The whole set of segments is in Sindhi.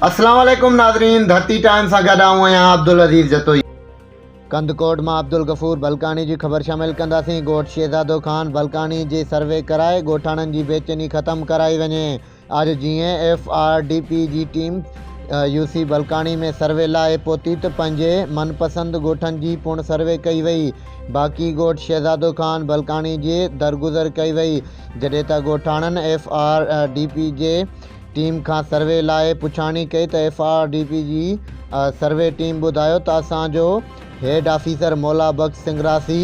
اسلام عليڪم ناظرين ڌرتي ٽائيم سان گڏ آئون آهيان عبدالعزيز جتوئي. ڪنڌڪوٽ مان عبدالغفور بلڪاڻي جي خبر شامل ڪنداسين ڳوٺ شهزادو خان بلڪاڻي جي سروي ڪرائي ڳوٺاڻن جي بيچيني ختم ڪرائي وڃي اڄ جيئن ايف آر ڊي پي جي ٽيم يو سي بلڪاڻي ۾ سروي لاء پهتي ته پنهنجي من پسند ڳوٺن جي پڻ سروي ڪئي وئي باقي ڳوٺ شهزادو خان بلڪاڻي جي درگذر ڪئي وئي جڏهن ته ڳوٺاڻن ايف آر ڊي پي جي ٽيم کان سروي لاء پڇاڻي ڪئي ته ايف آر ڊي پي جي سروي ٽيم ٻڌايو ته اسان جو هيڊ آفيسر مولا بخش سنگراسي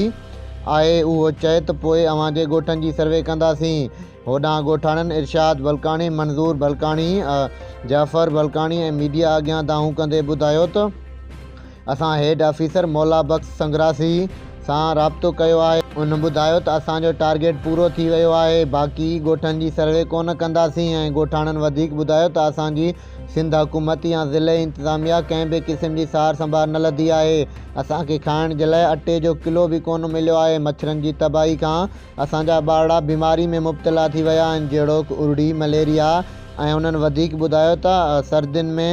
آهي اهو چئي ته پوء اوهان جي ڳوٺن جي سروي ڪنداسين. هوڏانهن ڳوٺاڻن ارشاد بلڪاڻي، منظور بلڪاڻي، جعفر بلڪاڻي ۽ ميڊيا اڳيان دانهون ڪندي ٻڌايو ته اسان هيڊ آفيسر مولا بخش سنگراسي سان رابطو ڪيو آهي، ان ٻڌايو ته اسان جو ٽارگيٽ پورو ٿي ويو آهي، باقي ڳوٺن جي سروي ڪونه ڪنداسين ۽ ڳوٺاڻن وڌيڪ ٻڌايو ته اسان جي سنڌ حڪومت يا ضلعي انتظاميا ڪنهن به قسم جي سار سنڀار نه لڌي آهي، اسان کي کائڻ جي لاء اٽي جو ڪلو به ڪونه مليو آهي، مڇرن جي تباهي کان اسان جا ٻارڙا بيماري ۾ مبتلا ٿي ويا آهن جهڙوڪ ارڙي، مليريا، ۽ انهن وڌيڪ ٻڌايو ته سردين ۾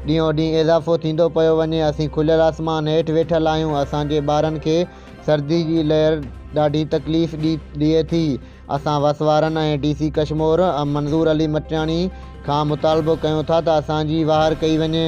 ڏينهون ڏينهن اضافو ٿيندو پيو وڃي، اسين کليل آسمان هيٺ ويٺل آهيون، اسان جي ٻارن کي سردي جي لهر ڏاڍي تڪليف ڏئي ٿي، اسان وس وارن ۽ ڊي سي ڪشمور منظور علي مٽياڻي کان مطالبو ڪيون ٿا ته اسان جي واهر ڪئي وڃي.